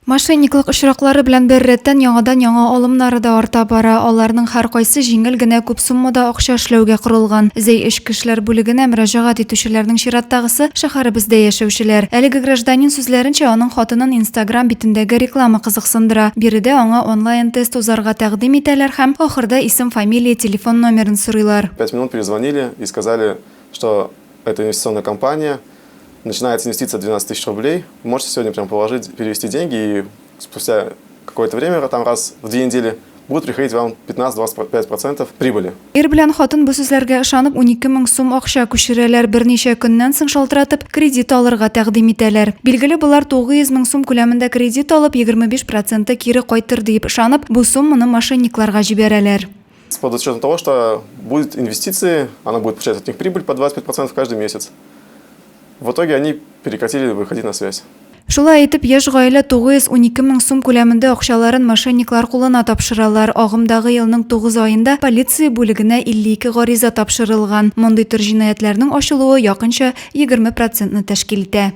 Мошенниклык очраклары белән беррәттән яңадан-яңа алымнары да арта бара. Аларның һәркайсы җиңел генә күп суммада акча эшләүгә корылган. Зәй эчке эшләр бүлегенә мөрәҗәгать итүчеләрнең чираттагысы, шәһәребездә яшәүчеләр. Әлеге гражданин сүзләренчә, аның хатынын Инстаграм битендәге реклама кызыксындыра. Биредә аңа онлайн-тест узарга тәкъдим итәләр һәм ахырда исем-фамилия, телефон номерын сорыйлар. Пять минут перезвонили и сказали, что это инвестиционная компания, Начинается инвестиция 12 тысяч рублей. Можете сегодня прям положить, перевести деньги, и спустя какое-то время, там раз в 2 недели, будут приходить вам 15-25% прибыли. Ир белән хатын бу сүзләргә ышанып, 12 мең сум акча күчерәләр. Берничә көннән соң шалтыратып, кредит алырга тәкъдим итәләр. Билгеле, болар 900 мең сум күләмендә кредит алып, 25 проценты кире кайтыр диеп ышанып, бу сумманы мошенникларга җибәрәләр. Под учетом того, что будут инвестиции, она будет получать от них прибыль по 25% каждый месяц. В итоге они прекратили выходить на связь. Шулай итеп, яшь гаилә 912 мең сум күләмендә акчаларын мошенниклар кулына тапшыралар. Агымдагы елның 9 аенда полиция бүлегенә 52 гариза тапшырылган. Мондый төр җинаятьләрнең ачылуы якынча 20 процентны тәшкил итә.